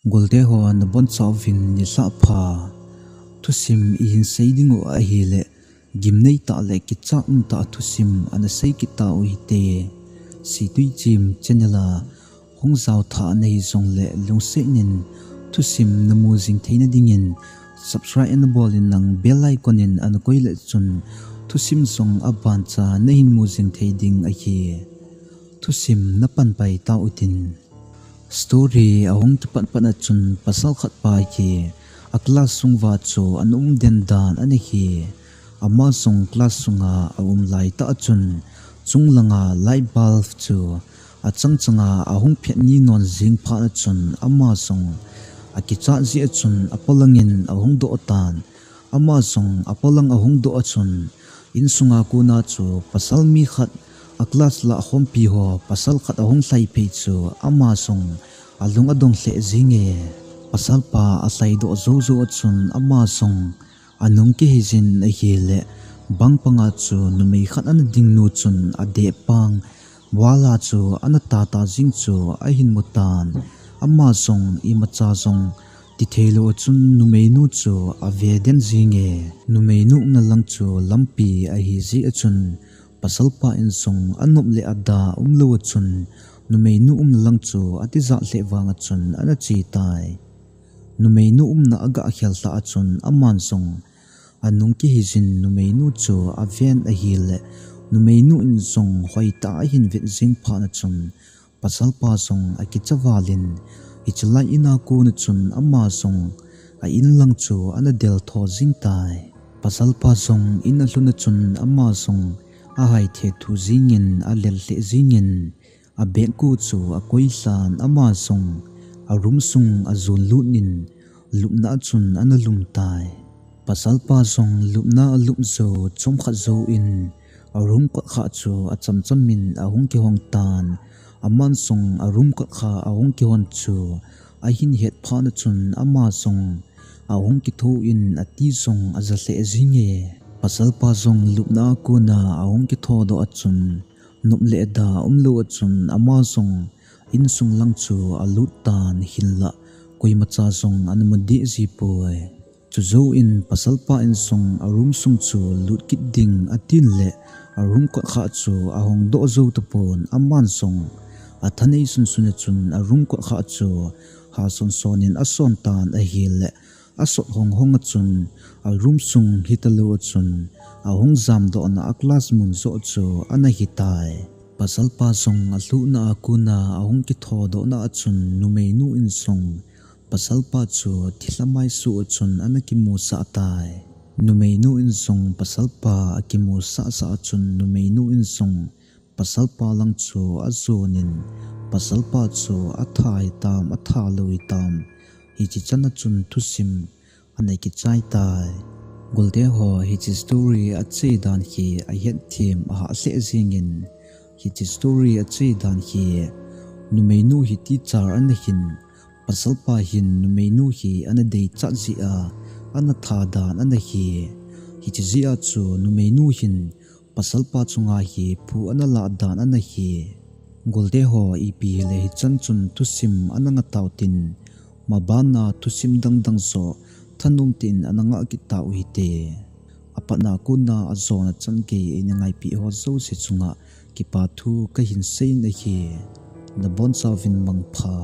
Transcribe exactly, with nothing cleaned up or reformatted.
Golte ho nabonchauvin nilhah pha. Thusim ihin sei ding u ahile, gimnei tah le kichat umtah thusim ana sei kit tau hite. Situichim channel a hung jao thah nahi jongle lungset in thusim namu jing theina dingin subscribe ana bol in lang bell icon in ana koi le chun thusim jong abancha nahin mu jing thei ding ahi. Thusim napan pai tau hitin. Story ahung kipat pat a chun pasal khat pa hi a class sung uva chu ana um den dan ana hi. Ama jong class sunga aum lai tah a chun chung langa light bulb chu achang changa ahung phet ni non jing phat a chun ama jong akichat jeh a chun apolangin ahung doh tan. Ama jong apolang ahung doh a chun insunga kona chu pasal mi khat a class lah khompi ho pasal khat ahung lhai phei chu ama jong alung adong lheh jinge. Pasal pa alhai doh jou jou a chun ama jong anung kihei jin ahile, bang panga chu numei khat ana ding nu chun adeh pang wall a chu ana tata jing chu ahin mu tan. Ama jong imacha jong ti thei lou a chun numei nu chu ave den jinge. Numei nu umna lang chu lampi ahi jeh a chun pasal pa in jong anop le ada umlou a chun numei nu umna lang chu atijat lheh vang a chun ana che tai. Numei nu umna aga khel lhah a chun aman jong anung kihei jin numei nu chu aven ahile, numei nu in jong hoitah a ahin vet jing phat a chun pasal pa jong akicha val in, hiche lai in a kona chun ama jong a in lang chu ana del tho jing tai. Pasal pa jong in alhun a chun ama jong ahai thethu jingin alel lheh jingin, abag ko chu akoi lhan ama jong a room sung ajon lut in lupna a chun ana lum tai. Pasal pa jong lupna alup jou chomkhat jouvin a room kot kha chu achamcham in ahung kihong tan. Aman jong a room kot kha ahung kihon chu ahin het phat a chun ama jong ahung kitho in ati jong aja lheh jinge. Pasal pa jong lupna a kona ahung kitho doh a chun nop le ada umlou a chun ama jong insung lang chu alut tan hinlah koimacha jong ana mu deh ji poi. Chujouvin pasal pa in jong a room sung chu lut kit ding atin le a room kot kha chu ahong doh jou tapon aman jong athanei sunsun a chun a room kot kha chu ha sonson in ason tan ahile asot honghong a chun a room sung hitalou a chun ahung jamdohna a class mun joh chu ana hitai. Pasal pa jong alhuhna a kona ahung kitho dohna a chun numei nu in jong pasal pa chu thilha maisoh a chun ana kimusah tai. Numei nu in jong pasal pa akimusah sah a chun numei nu in jong pasal pa lang chu ajon in pasal pa chu atha hitam atha lou hitam hiche chan a chun thusim ana kichai tai. Golte ho hiche story ache dan hi ahet them ahah lheh jingin hiche story ache dan hi numei nu hi teacher ana hin pasal pa hin numei nu hi ana deichat jeh a ana tha dan ana hi. Hiche jeh a chu numei nu hin pasal pa chunga hi phu ana lah dan ana hi. Golte ho ipi hile hichan chun thusim ana ngah tau hitin, mabana thusim dangdang joh thanom tah in ana ngah kit tau hite. Apatna kona ajona chan gei eina ngaipi ho jouse chunga kipa thu kahin seiyin ahi. Nabonchauvin mangpha.